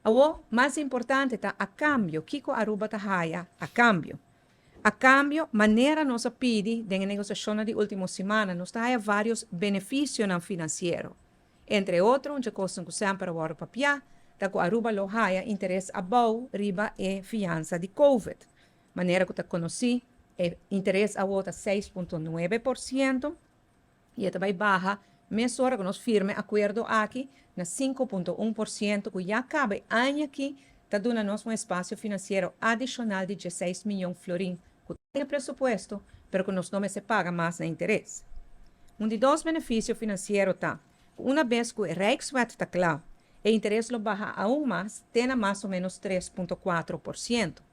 Awo, mas importante ta a cambio, kico Aruba ta haya a cambio. A cambio, manera nos a pidi den e negociacionnan di ultimo simannan, nos ta haya varios beneficionan financiero. Entre otro, un dje cosnan cu semper a wordo papia, ta cu Aruba lo haya interes abou riba e fiansa di Covid. Manera cu ta conoci, e interes awo ta 6.9%, y e ta bay baha mesora cu nos firma e acuerdo aki na 5.1% cu ya caba e aña aki ta duna nos un espacio financiero adicional di 16 miyon florin cu ta den e presupuesto, pero cu nos no mester paga mas na interes. Un di dos beneficio financiero ta cu una bes cu e Rijkswet ta cla, e interes lo baha aun mas te na mas o menos 3.4%.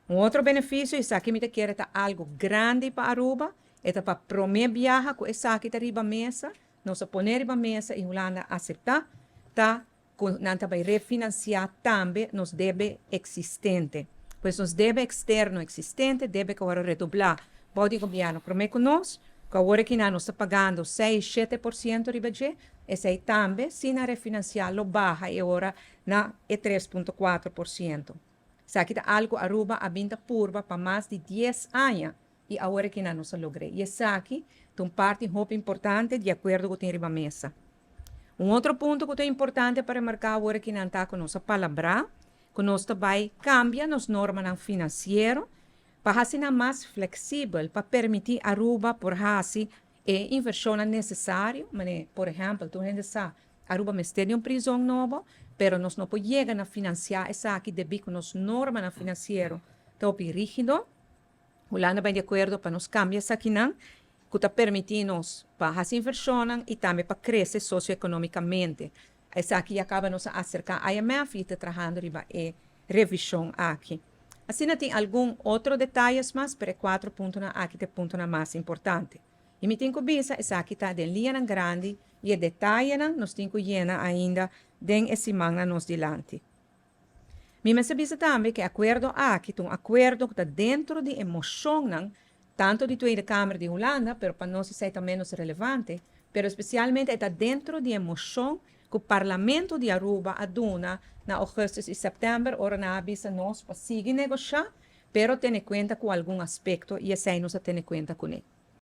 Un otro beneficio, esaki mi ta kere ta algo grandi pa Aruba, e ta pa prome biaha cu esaki ta riba mesa, nos a pone riba mesa y Hulanda a acepta, ta cu nan ta bay refinancia tambe nos debe existente. Pues nos debe externo existente, debe cu awor redobla bou di gobierno prome cu nos, cu awor aki nan nos ta pagando 6, 7% riba dje, esey tambe, si nan refinancia, lo baha e ora na e 3.4%. Esaki ta algo Aruba a bin ta purba pa mas di 10 aña y awor aki nan nos a logra. Y esaki ta un parti hopi importante di acuerdo cu tin riba mesa. Un otro punto cu ta importante pa remarca awor aki nan ta cu nos a palabra, cu nos ta bay cambia nos normanan financiero pa haci nan mas flexibel, pa permiti Aruba por haci e inversionnan necesario. Mane, por ehempel, tur hende sa, Aruba mester di un prison nobo, pero nos no por yega na financia esaki debi cu nos normanan financiero ta hopi rigido. Hulanda a bay di acuerdo pa nos cambia esakinan, cu ta permiti nos pa haci inversionnan y tambe pa crece socioeconomicamente. Esaki ya caba nos a acerca IMF y ta trahando riba e revision aki. Asina tin algun otro detaye mas, pero e cuatro puntonan aki ta e puntonan mas importante. Y mi tin cu bisa, esaki ta den liñanan grandi y e detayenan nos tin cu yena ainda den e simannan nos dilanti. Mi mester bisa tambe cu e acuerdo aki ta un acuerdo cu ta dentro di e mocionnan tanto di Tweede Kamer di Hulanda, pero pa nos esey ta menos relevante, pero especialmente e ta dentro di e mocion cu Parlamento di Aruba a duna na augustus y september, ora nan a bisa nos pa sigui negocia, pero tene cuenta cu algun aspecto, y esey nos a tene cuenta cune.